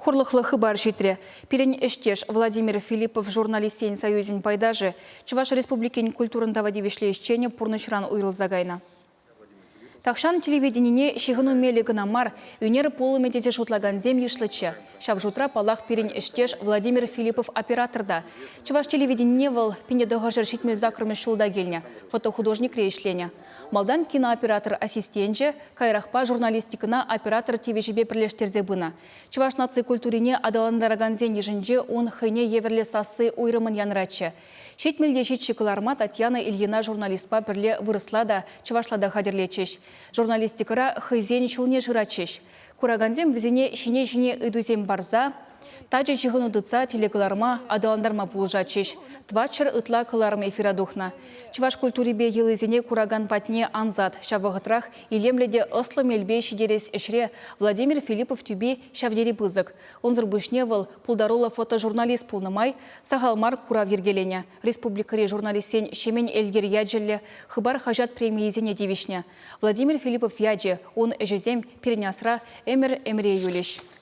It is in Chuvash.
Хурлӑхлӑ хыпар ҫитрӗ. Пирӗн ӗҫтеш Владимир Филиппов журналистсен союзӗн пайташӗ, Чӑваш Республикин культурӑн тава тивӗҫлӗ ӗҫченӗ пурнӑҫран уйрӑлса кайнӑ. Тахҫан телевиденине ҫыхӑну мелӗ кӑна мар, ӳнер пулӑмӗ тесе шутлакансем йышлӑччӗ. Ҫав шутра, паллах, пирӗн ӗҫтеш Владимир Филиппов оператор та. Чӑваш телевиденине вӑл 1978 ҫулта килнӗ, фотохудожникре ӗҫленӗ. Малтан кинооператор ассистенчӗ, каярахпа журналистикӑна оператор тивӗҫӗпе пӗрлештерсе пынӑ. Чӑваш наци культурине аталантаракансен йышӗнче ун хӑйне евӗрлӗ сасси уйрӑмӑн янратчӗ. 70 те ҫиччӗ кӑларма Татьяна Ильина журналистпа пӗрле вырӑсла та, чӑвашла та хатӗрлетчӗҫ. Журналистикӑра хӑйсен ҫулне шыратчӗҫ. Куракансем вӗсене ҫине-ҫине ыйтусем парса, тачӑ ҫыхӑну тытса телекӑларма, аталантарма пулӑшатчӗҫ. Тӑватҫӗр ытла кӑларӑм эфира тухнӑ. Чӑваш культурипе йӑлисене куракан патне ансат, ҫав вӑхӑтрах илемлӗ те ӑслӑ мелпе ҫитерес ӗҫре Владимир Филиппов тӳпи ҫав тери пысӑк. Унсӑр пуҫне вӑл пултаруллӑ фотожурналист пулнӑ май сахал мар курав йӗркеленӗ. Республикӑри журналистсен Ҫемен Элкер ячӗллӗ Хыпар хаҫат премийӗсене тивӗҫнӗ. Владимир Филиппов ячӗ, ун ӗҫӗсем пирӗн асра ӗмӗр-ӗмӗре юлӗҫ.